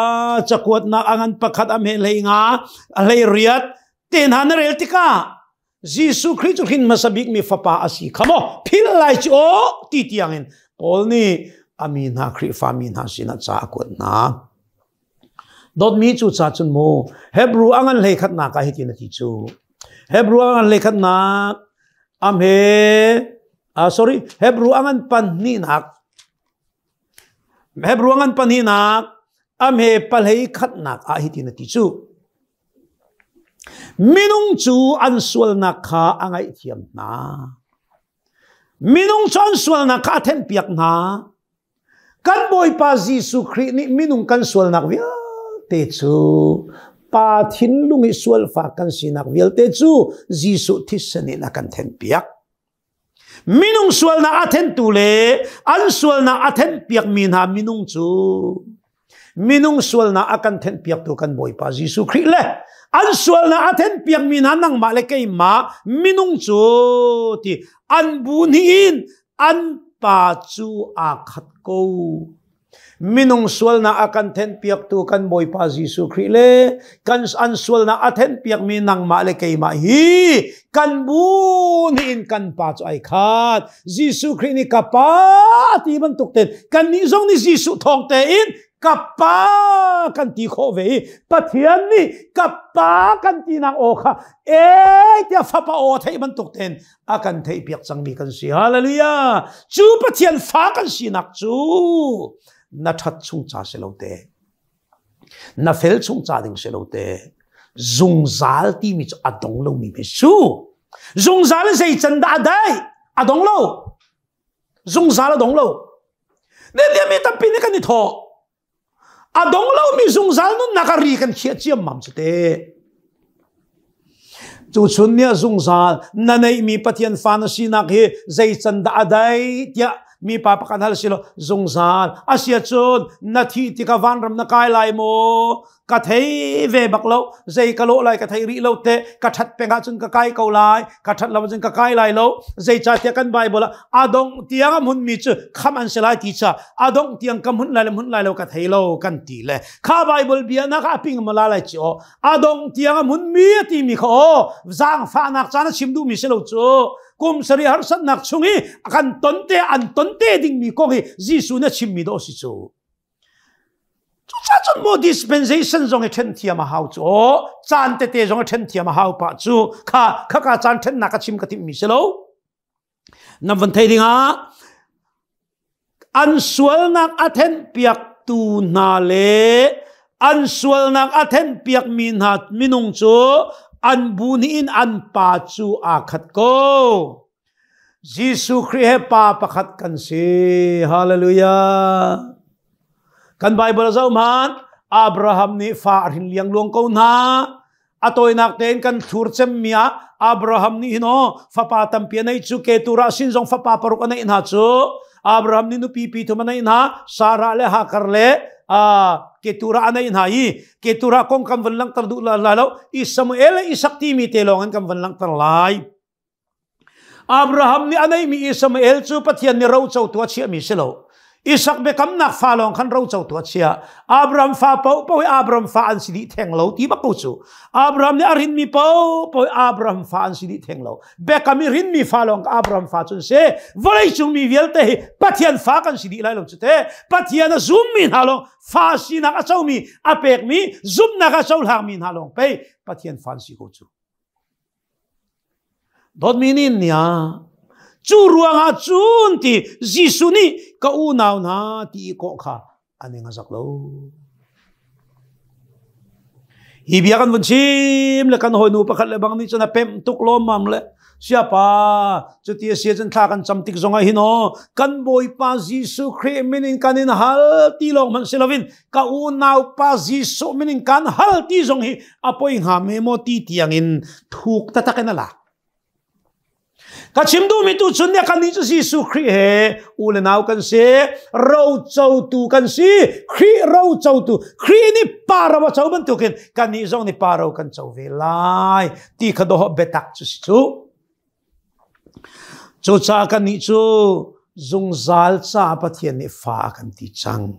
cakuatnak a ngan pakhat a meh hlei nga a hlei riat te hna na rel tikah Jesuh Khrih cu hrin hmasa bikmi fapa a si kha maw phil lai cu aw ti tiangin Paul nih a mi hna Khrihfa mi hna sinah ca a kuat hna. Dawtmi cu ca cun mu Hebrew a ngan hlei khatnak ah hitin a ti cu. Hebrew a ngan hlei khatnak amhe sorry Hebrew a ngan panhnihnak Hebrew a ngan pahnihnak amhe pahlei khatnak ah hitin a ti cu. Minung cu an sualnak kha a ngaihthiam hna. Minung cu an sualnak kha a thenhpiak hna. Kan Bawipa Jesuh Khrih nih minung kan sualnak vialte cu pa thinlung i sualfa kan sinak vialte cu Jesuh thisen in a kan thenhpiak. Minung sualnak a thentu le an sualnak a thenhpiakmi hna minung cu minung sualnak a kan thenhpiaktu kan Bawipa Jesuh Khrih le an sualnak a thenhpiakmi hna nangmah le keimah minung cu ti an bu hnih in an pa cu aa khat ko. Minung sualnak a kan thenhpiaktu kan Bawipa Jesuh Khrih le kan an sualnak a thenhpiakmi nangmah le keimah hi kan bu nih in kan pa cu ai khat. Jesuh Khrih nih ka pa ti bantuk ten kannih zong nih Jesuh thawng tein ka pa kan ti khawh ve i Pathian nih ka pa kan tinak aw kha e tiah fapa aw theih bantuk ten a kan theihpiak cangmi kan si. Hallelujah! Cu Pathian fa kan sinak cu na ṭhat chung ca si lo te, na fel chung ca ding si lo te, zungzal timi cu a dong lomi mi su. Zungzal zei can dah a dai? A dong lo. Zungzal a dong lo. Ne mi tampi nih kan i thawh. A dong lomi zungzal nunnak a ri kan khiah ciammam cu te. Cu chun nih zungzal na neihmi Pathian fa na sinak hi zei can dah a dai tiah mi pa pakhat hal si lo zungzal asia cun na thih tikah vanram na kai lai maw ka thei ve bak lo zei ka lawh lai ka thei rih lo te ka that peng ahcun ka kai ko lai ka that lo ahcun ka kai lai lo zeicahtiah kan Bible ah a dongh tiang a hmunmi cu kham an si lai ti ca a dongh tiang ka hmun lai le hmun lai lo ka thei lo kan ti le kha Bible bia na kha a ping ma la lai ci aw a dongh tiang a hmunmi a timi kha aw zaangfahnak caan a chim duhmi si lo cu kum sari harsatnak chung i kan ton te an ton te dingmi kong hi Jesuh na chimmi dawh si cu. Cucaah cun maw dispensation zong i ṭhen thiam a hau cu aw caan tete zong i ṭhen thiam a hau pah cu kha khaka caan ṭhennak ka chim ka timhmi si lo. Na van thei dingah an sualnak a thenhpiaktu hna le an sualnak a thenhpiakmi hna minung cu an bu nih in an pa cu aa khat ko. Jesuh Khrih he pa pakhat kan si. Hallelujah. Kan Bible zoh hmanh Abraham nih fa a hrin liangluang ko hna. A tawinak tein kan thlur cemmi ah Abraham nih hin aw fapa tampi a neih cu Keturah sin zong fapa paruk a neih hna cu Abraham nih nupi pi thum a neih hna Sarah le Hagar le Keturah a neih hna i Keturah kong kan van langhter duh lai lo Ismael le Isak timi te lawng in kan van langhter lai. Abraham nih a neihmi Ismael cu Pathian nih rocotu a chiahmi si lo. Isak biakamnak fa lawng khan rocotu a chiah. Abraham fa paohpaoh hi Abraham fa an si dih theng lo ti bak ko cu. Abraham nih a rinmi paohpaoh hi Abraham fa an si dih theng lo. Biakam i rinmi fa lawng Abraham fa cu an si. Vawleicung mi vialte hi Pathian fa kan si dih lai lo cu te. Pathian a zummi hna lawng fa sinak a comi a pekmi zumhnak a cohlangmi hna lawng pei Pathian fa an si ko cu. Dawtmi nih nia cu ruangah cun ti Jesuh nih ka unau hna ti i kawh kha an ing a zak lo. Hi bia kan vun chim le kan hawinu pakhat le bang nih cun a pemh tuk lawmmam le siapa cuti a si cun thla kan cam tik zongah hin aw kan Bawipa Jesuh Khrih min in kan in hal ti lawng hmanh si loin ka unau pa Jesuh min in kan hal ti zong hi a poi hnga me maw ti tiang in thuk tatak in a lak. Ka chim duhmi tu chun nih kan nih cu Jesuh Khrih he u le nau kan si, rocotu kan si, Khrih rocotu, Khrih nih pa ro a co bantukin kan nih zong nih pa ro kan co ve lai ti kha dawh biatak cu si cu. Cucaah kan nih cu zungzal ca Pathian nih fa a kan ti cang.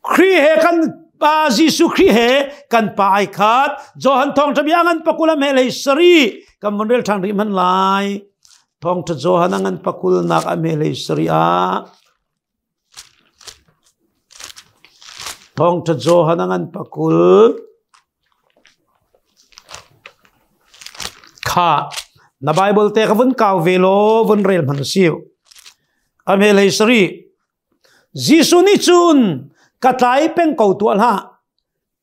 Khrih he kan pa Jesuh Khrih he kan pa ai khat. Johan thawngṭha bia ngan pakul a hme lei sari kan von rel ṭhan rih hman lai. Thawngṭha Johan a ngan pakul nak a hme lei sari ah Thawngṭha Johan a ngan pakul Kha na Bible te kha vun kau ve law vun rel hmanh siu. A hme hlei sarih. Jesuh nih cun ka tlai peng ko tuah hlah.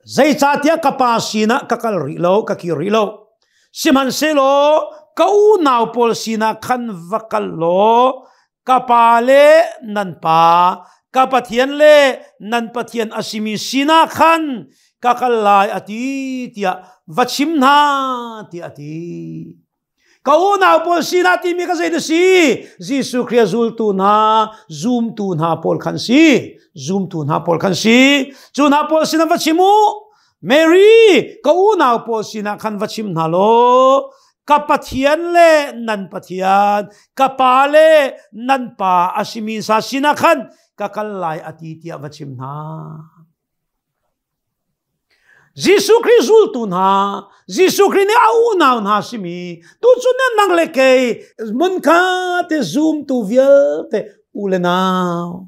Zeicahtiah ka pa sinah ka kal rih lo, ka kir rih lo. Sihmanhsehlaw ka unau pawl sinah khan va kal law ka pa le nan pa, ka Pathian le nan Pathian a simi sinah khan ka kal lai a ti tiah va chim hna tiah a ti. Ka unau pawl sinah timi ka zei na si? Jesuh Khrih a zultu hna, zumtu hna pawl khan si. Zumtu hna pawl khan si. Cu hna pawl sinah va chim u. Mary, ka unau pawl sinah khan va chim hna law, ka Pathian le nan Pathian, ka pa le nan pa a simi sa sinah khan ka kal lai a ti tiah va chim hna. Jesuh Khrih zultu hna, Jesuh Khrih nih a unau hna simi, tucun nan nang le kei, hmunkha te zumtu vialte u le nau,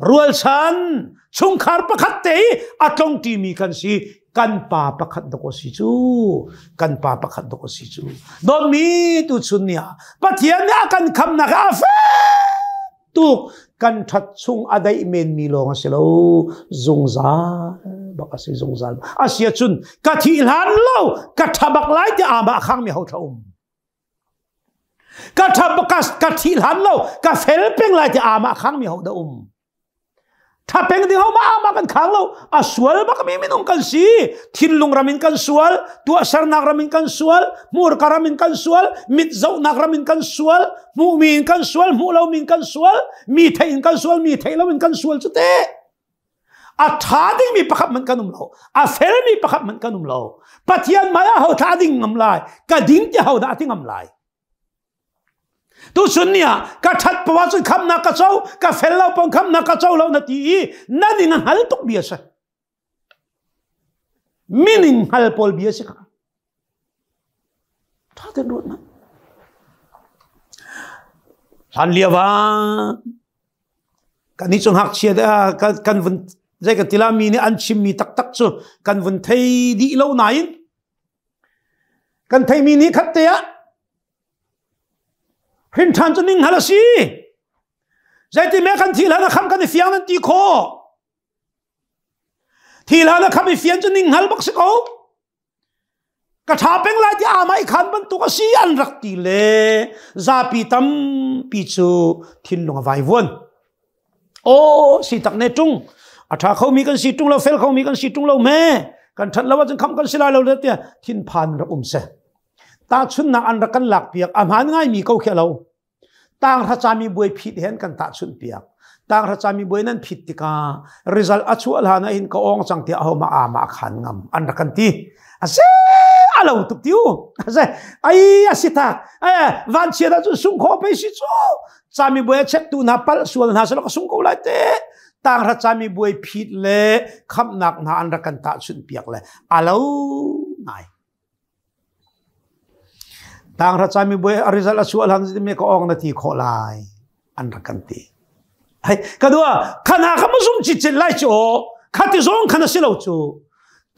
Rualchan chungkhar pakhat te i a tlongṭimi kan si. Kan pa pakhat dawk a si cu. Kan pa pakhat dawk a si cu. Dawtmi tuchun ni ah Pathian nih a kan khamnak a fek tuk. Kan ṭhat chung a daih menmi lawng a si lo. Zungzal bak a si zungzal. A si ahcun ka thih hlan lo ka ṭha bak lai ti amah a khangmi ho thla um. Ka ṭha ka, ka thi hlan lo ka fel peng lai ti amah khang mi ho dah um. Ṭha peng ding ho ma amah kan khang lo a sual bak mi minung kan si thinlung ram in kan sual tuahsernak ram in kan sual hmurka ram in kan sual mit zohnak ram in kan sual hmuhmi in kan sual hmuh lomi in kan sual mi theih in kan sual mi theih lo in kan sual cu te A ṭha dingmi pakhat hmanh kan um lo. A felmi pakhat hmanh kan um lo. Pathian hmai ah ho thla ding ngam lai? Ka ding ti ho dah ti ngam lai? Tuchun ni ah ka ṭhat poah cun khamnak ka co, ka fel lo pong khamnak ka co lo na ti i na ning a hngal tuk bia si. Mining hngal pawl bia si kha. Ṭha tein ruat hmanh. Hlan lio ah kan nih cu ngakchia kan vun zei kan tila mi nih an chimmi taktak cu kan vun thei dih lo nain kan theimi nih khat te ah hrin ṭhan cu ning hal a si. Zeiti me kan thi hlan a kham kan i fiang nan ti khawh. Thi hlan a kham i fian cu ning hngal bak si ko. Ka ṭha peng lai ti amah i khan bantuk a si an rak ti le zapi tampi cu thinlung a vaivuan. Aw si tak ne ṭung a ṭha khomi kan si ṭung lo fel khomi kan si ṭung lo me. Kan ṭhat lo ahcun khamh kan si lai lo le tiah thinphan rak um seh. Tahchunhnak an rak kan lak piak a hmaan ngaimi ko khi a lo. Tanghra cami buai phit he an kan tahchunh piak. Tanghra cami buai nan phit tikah result a chuah hlan ah hin ka ong cang tiah aho mah ama a khan ngam an rak kan ti. Ase a lo tuk tiu. Ase ai a si tak. Eh vanchiat ahcun sung kho pei si cu. Cami buai a check tu hna palh sual hna selaw ka sung ko lai te. Tanghra cami buai phit le khamnak hna an rak kan tahchunh piak le a lo ngai. Tanghra cami buai a result a chuah hlan me ka ong na ti khawh lai an rak kan ti. Hei ka dua khana ka musum chi chin lai chu khati zong khana si lo chu.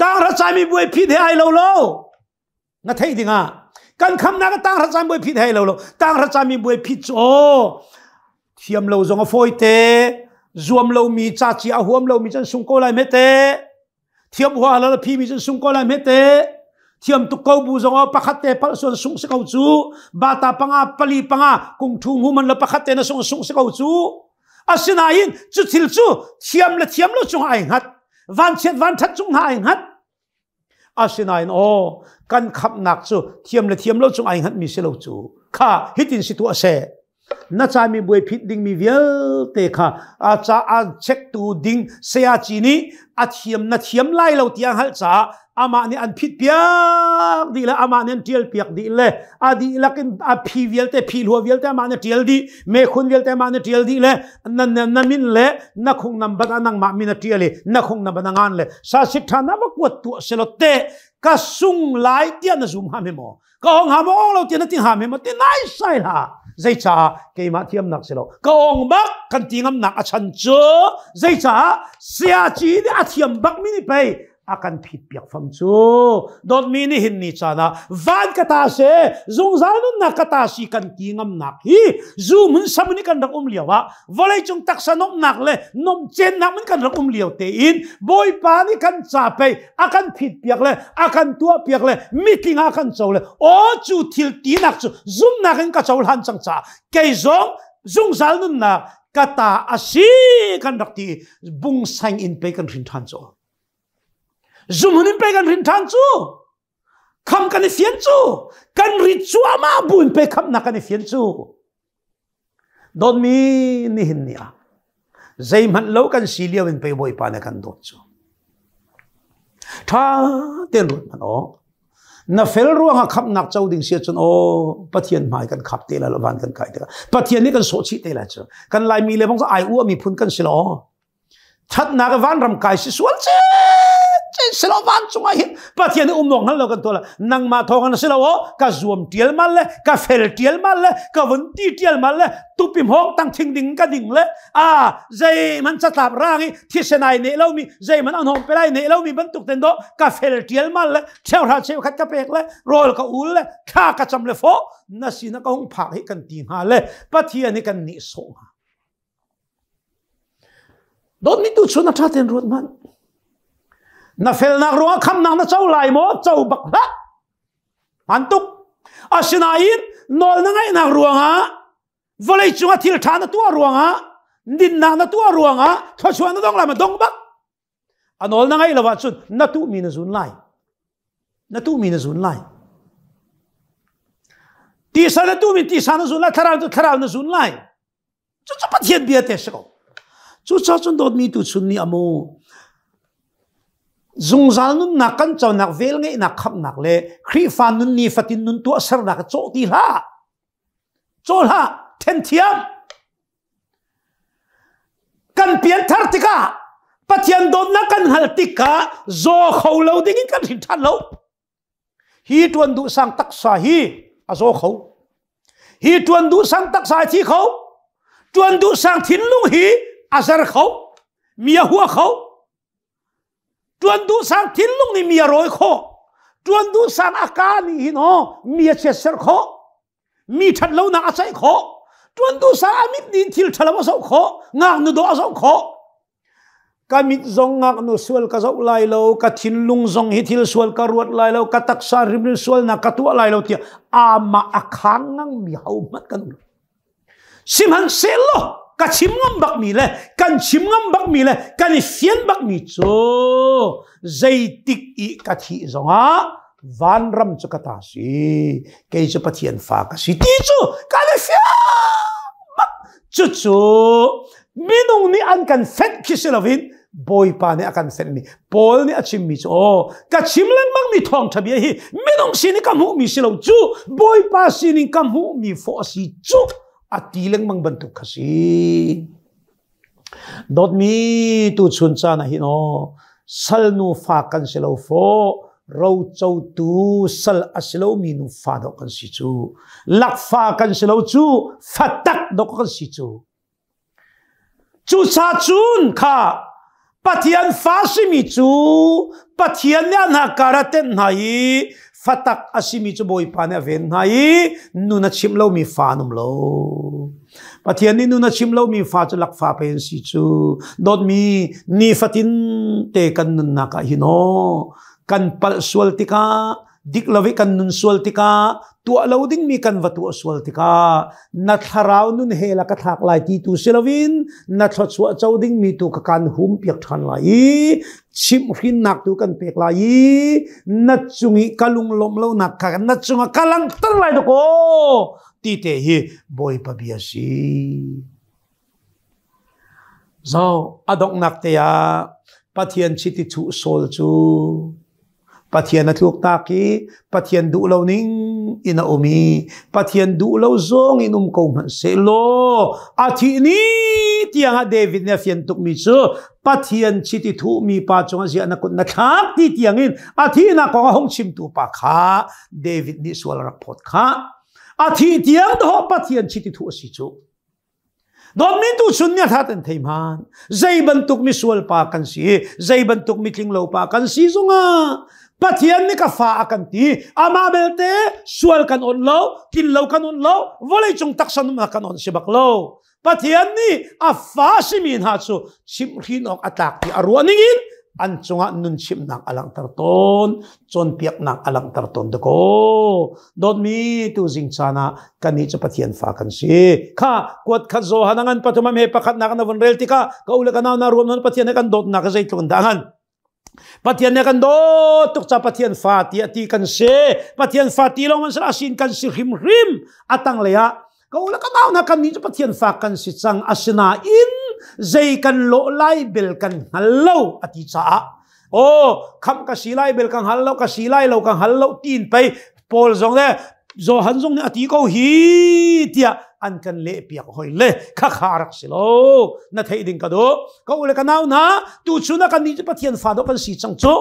Tanghra cami buai phit he ai lo lo. Na theih dingah kan khamnak tanghra cami buai phit he ai lo lo. Tanghra cami buai phit chu thiam lo zong a fawi te zuam lo mi ca ci a huam lo mi chan sung ko lai me te. Thiam hua la phi mi cun sung ko lai hme te. Thiam tuk ko bu zong pakhat te palh suan sung si ko cu. Bata panga pali panga kung thu ngu man la pakhat te na sung sung si ko cu. Asinain cu thil cu thiam le thiam lo cung ai hngat. Van chiat van that cung hna ai hngat. Asinain aw kan khamnak cu thiam le thiam lo cung ai hngat mi si lo cu. Kha hitin si tu ase. Na cami buai phit dingmi vialte kha a ca a chektu ding sayaci nih a thiam na thiam lai lo tiang hngalh caah amah nih an phit piak dih le amah nih an ṭial piak dih le a dihlak in a phi vialte phi hlua vialte amah nih ṭial dih mekhun vialte amah nih ṭial dih le na na min le na khung nambat a nangmah min a ṭial i na khung nambat a ngan le sa sit ṭha na va kuat tuah selaw te ka sung lai tiah na zum hnga maw Ka ong ha maw ong lo ti na ti ha me ma ti nai sai hla zeicaah keimah thiamnak si lo ka ong bak kan ti ngamnak a chan cu zeicaah siaci nih a thiam bak mi nih pei a kan phit piak fam cu dawtmi nih hin ni caan ah van ka ta se zungzal nunnak ka ta si kan ti ngamnak hi zu mun sam ni kan rak um lio ah vawleicung taksa nomnak le nomcennak mun kan rak um lio tein bawipa nih kan ca pei a kan phit piak le a kan tuah piak le mitling ah kan co le aw cu thil tinak cu zumnak in ka cohlan cang caah kei zong zungzal nunnak ka ta a si kan rak ti bungsang in pe kan hrin ṭhan cu zumhun in pe kan hrin ṭhan cu kham kan i fian cu kan rit cuahmah buin pe khamnak kan i fian cu Dawtmi nihin ni ah zeihmanh lo kan si lio in pei Bawipa nih kan dawt cu. Ṭha tein ruat hmanh aw. Na fel ruangah khamhnak co ding si ahcun aw Pathian hmai kan khap te lai lo van kan kai tikah Pathian nih kan sawh chih te lai cu. Kan Laimi le bang ai ua miphun kan si lo. Thatnak vanram kai si sual ce si lo vancung ah hin Pathian nih um awk hngal lo kan tuah nangmah thawng an si lo o ka zuam tial mal le ka fel tial mal le ka vun ti tial mal le tupim hawng tang thing ding ka ding le a zei man catlap rang i thisen ai ne lo mi zei man an hong pelai ne lo mi bantuk ten do ka fel tial mal le cheuhra cheukhat ka pek le rawl ka ul le thla ka cam le fo na sina ka hung phak hi kan ti hnga le Pathian hi kan nih sawh hnga Dawtmi tu chun a ṭha tein ruat hmanh. Na felnak ruangah khamnak na co lai maw? Co bak hlah. Hmaan tuk. Asinain nawl na ngaihnak ruangah vawlei cungah thil ṭha na tuah ruangah dinnak na tuah ruangah thluachuah na dong lai ma dong bak. A nawl na ngaih lo ahcun na tuhmi na zun lai. Na tuhmi na zun lai. Tisa na tuhmi tisa na zun lai, thlarau tu thlarau na zun lai. Cucu Pathian bia te si ko. Cucaah cun dawtmi tu chun nih amu zungzal nunnak kan conak vel ngeihnak khamhnak le Khrihfa nun ni fatin nun tuahsernak cawh ti hlah. Cawh hlah, then thiam. Kan pianthar tikah Pathian dawtnak kan hngalh tikah zaw kho lo ding in kan hrin ṭhan lo. Hi ṭuan duh sang taksa hi a zaw kho. Hi ṭuan duh sang taksa a thi kho. Ṭuan duh sang thinlung hi a zer kho. Mi a hua kho. Ṭuan duh sang thinlung nih mi a rawi khawh. Ṭuan duh sang a ka nih hin aw mi a chiatserh khawh. Mi ṭhat lonak a ceih khawh. Ṭuan duh sang a mit nih thil ṭhalo a zoh khawh. Ngaknu dawh a zoh khawh. Ka mit zong ngaknu sual ka zoh lai lo, ka thinlung zong hi thil sual ka ruat lai lo, ka taksa rimrim sualnak ka tuah lai lo tiah amah a khang ngangmi hohmanh kan um. Sihmanhsehlaw Ka chim ngam bak mi le kan chim ngam bak mi le kan i fian bak mi cu zeitik i ka thih zongah vanram cu ka ta si, kei cu Pathian fa ka si ti cu kan i fiang bak. Cucu minung nih an kan fenh khi si loin Bawipa nih a kan fenh mi, Paul nih a chimmi cu, aw, ka chim lengmang mi thawngṭha bia hi minung sin i ka hmuhmi si lo cu, Bawipa sinin ka hmuhmi fawh a si cu, a ti lengmang bantuk kha si. Dawtmi, tu chun caan ah hin aw, sal nu fa kan si lo fawh, rocotu sal a si lomi nu fa dawh kan si cu, lakfa kan si lo cu, fa tak dawh kan si cu. Cucaah cun kha Pathian fa simi cu Pathian nih a hna kar a tenh hna i fatak a simi cu Bawipa nih a ven hna i nun a chimh lomi fa an um lo. Pathian nih nun a chimh lomi fa cu lakfa pei an si cu. Dawtmi, nifatin te kan nunnak ah hin aw kan palh sual tikah, dik lo i kan nun sual tikah, tuah lo dingmi kan va tuah sual tikah, na thlarau nun he la ka thlak lai ti tu si loin na thluachuah co dingmi tu ka kan hum piak ṭhan lai i chimhhrinnak tu kan pek lai i na cung i ka lunglawmh lonak kha na cungah ka langhter lai dakaw ti te hi Bawipa bia si. Zo a donghnak te ah Pathian chiti thuh Saul cu Pathian a tluk tak i Pathian duh lo ning in a um i Pathian duh lo zong in um ko hmanh sehlaw a thih ni tiang ah David nih a fian tukmi cu Pathian chiti thuhmi pa cungah ziah na kut na thlak ti tiang in a thihnak kong a hung chimtu pa kha David nih sual a rak phawt kha. A thih tiang dawh Pathian chiti thuh a si cu. Dawtmi tu chun nih a ten thei hman. Zei bantuk misual pa kan si, zei bantuk mitling lo pa kan si zongah Pathian nih ka fa a kan ti. Amah belte sual kan on lo, tlin lo kan on lo, vawlei cung taksa num kan on si bak lo. Pathian nih a fa simi hna cu chimhhrin awk a tlak ti a ruah ningin an cungah nun chimhnak a langhter tawn, cawnpiaknak a langhter tawn dakaw. Dawtmi, tu zing caan ah kannih cu Pathian fa kan si. Kha kuat khat Johan a ngan pathum a me pakhatnak na vun rel tikah ka u le ka nau na ruam non Pathian he kan dawtnak zeitluk in dah ngan. Pathian nih kan dawt tuk ca Pathian fa ti a ti kan si. Pathian fa ti lawng man asin kan si hrimhrim. A tanglei ah ka u le ka nau hna, kannih cu Pathian fa kan si cang, asinain zei kan lawh lai bel kan hngal lo a ti caah, oh, khamh ka si lai bel ka hngal lo, ka si lai lo ka hngal lo tiin pei Paul zong le Johan zong nih a ti ko hi tiah an kan leh piak hoi le kha kha rak si lo. Na theih ding ka duh, ka u le ka nau hna, tu chun ah kannih cu Pathian fa dawh kan si cang cu.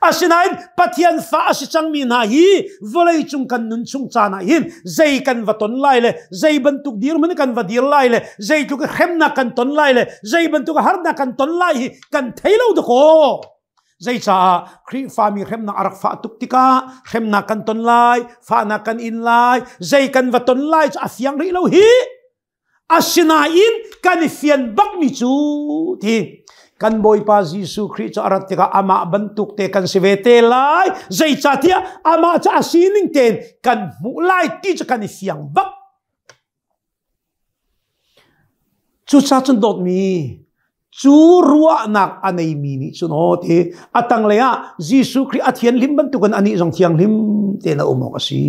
Asinain Pathian fa a si cangmi hna hi vawlei cung kan nun chung caan ah hin zei kan va ton lai le zei bantuk dirhmun kan va dir lai le zeitluk hremnak kan ton lai le zei bantuk harnak kan ton lai hi kan thei lo dakaw. Zeicaah Khrihfami hremnak a rak fah tuk tikah hremnak kan ton lai, fahnak kan in lai, zei kan va ton lai cu a fiang rih lo hi. Asinain kan i fian bakmi cu ti kan Bawipa Jesuh Khrih cu a rat tikah amah bantuk te kan si ve te lai. Zeicahtiah amah cu a sining tein kan hmuh lai ti cu kan i fiang bak. Cucaah cun dawtmi, cu ruahnak a neimi nih cun aw ti a tanglei ah Jesuh Khrih a thianhlim bantukin anih zong thianghlim tein a um awk a si.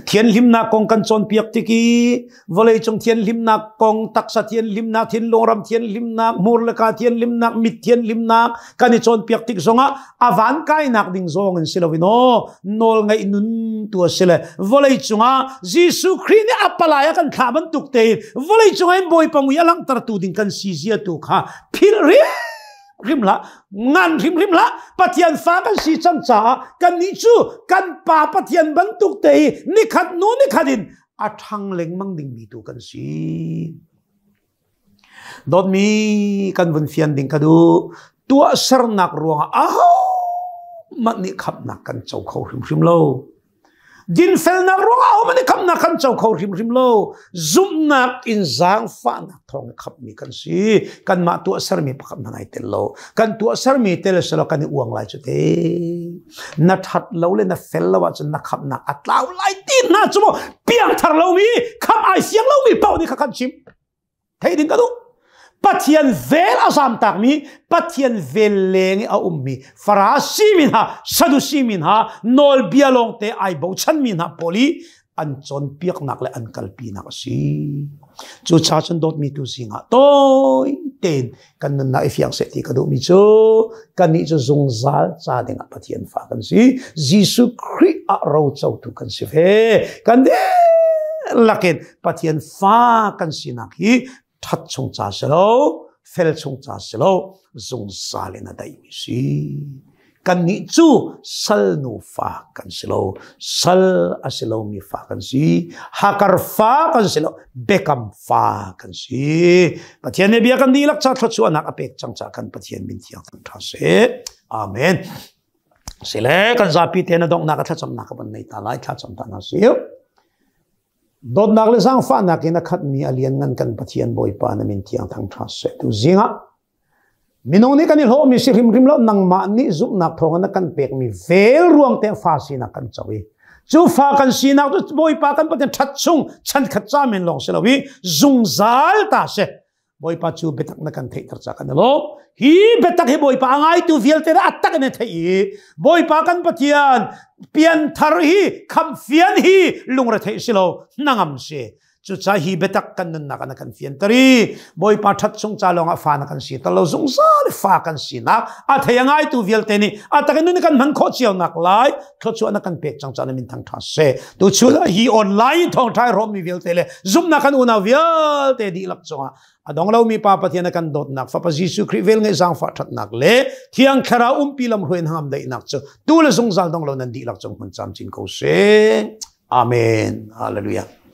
Thianhlimnak kong kan cawnpiak tik i vawleicung thianhlimnak kong, taksa thianhlimnak, thinlung ram thianhlimnak, hmur le ka thianhlimnak, mit thianhlimnak kan i cawnpiak tik zongah a van kainak ding zong in si loin aw nawlngaih nun tu a si le vawlei cungah Jesuh Khrih nih a palai a kan thlah bantuk tein vawlei cungah in Bawipa mui a langhtertu ding kan si zia tu kha philh hrim hlah, ngan hrimhrim hlah. Pathian fa kan si cang caah kannih cu kan Pa Pathian bantuk te hi nikhat nu nikhat in a ṭhang lengmang dingmi tu kan si. Dawtmi, kan vun fian ding ka duh. Tuahsernak ruangah ahohmanh nih khamhnak kan co kho hrimhrim lo. Dinfelnak ruangah ahohmanh nih khamhnak kan co kho hrimhrim lo. Zumhnak in zaangfahnak thawng in khamhmi kan si. Kanmah tuahsermi pakhat hmanh ai tel lo. Kan tuahsermi tel selaw kan i uang lai cu te. Na ṭhat lo le na fel lo ahcun na khamhnak a tlau lai ti hna cu maw piangthar lomi, khamh ai siang lomi paoh nih kha kan chim. Theih ding ka duh. Pathian vel a zam takmi, Pathian vel leng i a ummi, Farasi mi hna, Sadusi mi hna, nawlbia lawngte ai bochanmi hna pawl i an cawnpiaknak le an kalpinak a si. Cucaah cun dawtmi tu zingah tawi tein kan nunnak i fiang seh ti ka duhmi cu kannih cu zungzal ca dingah Pathian fa kan si. Jesuh Khrih ah rocotu kan si ve. Kan dihlak in Pathian fa kan sinak hi ṭhat chung ca si lo, fel chung ca si lo, zungzal in a daihmi si. Kannih cu sal nu fa kan si lo, sal a si lomi fa kan si, hakar fa kan si lo, bekam fa kan si. Pathian nih bia kan dihlak ca thluachuahnak a pek cang ca kan Pathian min thiang thangṭha seh. Amen. Sile kan zapi te na donghnak a thlacamnak ka van nei ta lai thlacam ta na si. Dawtnak le zaangfahnak in a khatmi a lianngan kan Pathian Bawipa na min thiang thangṭha seh. Tu zingah minung nih kan i hlawhmi si hrimhrim lo nangmah nih zumhnak thawngin na kan pekmi vel ruang te fa sinak kan co i cu fa kan sinak cu Bawipa kan Pathian ṭhat chung chankhat ca men lawng si lo i zungzal ta seh. Bawipa cu biatak na kan theihter ca kan i lawm. Hi biatak hi Bawipa a ngaitu vialte nih a tak in a theih i Bawipa kan Pathian pianthar hi khamhfian hi lungretheih si lo hnangam si. Cucaah hi biatak kan nunnak ah na kan fianter i Bawipa ṭhat chung ca lawngah fa na kan si ter lo zungzal fa kan sinak a thei a ngaitu vialte nih a tak in nun kan hman khawh cio nak lai thluachuah na kan pek cang ca na min thang ṭha seh. Tuchun ah hi online thawngṭha i hrawmmi vialte le zumhnak kan unau vialte dihlak cungah a dong lomi Pa Pathian a kan dawtnak Fapa Jesuh Khrih vel ngeih zaangfah ṭhatnak le Thiang Thlarau umpi lamhruai hngam daihnak cu tu le zungzal dong lo nan dihlak cung hmun camcin ko seh. Amen. Hallelujah.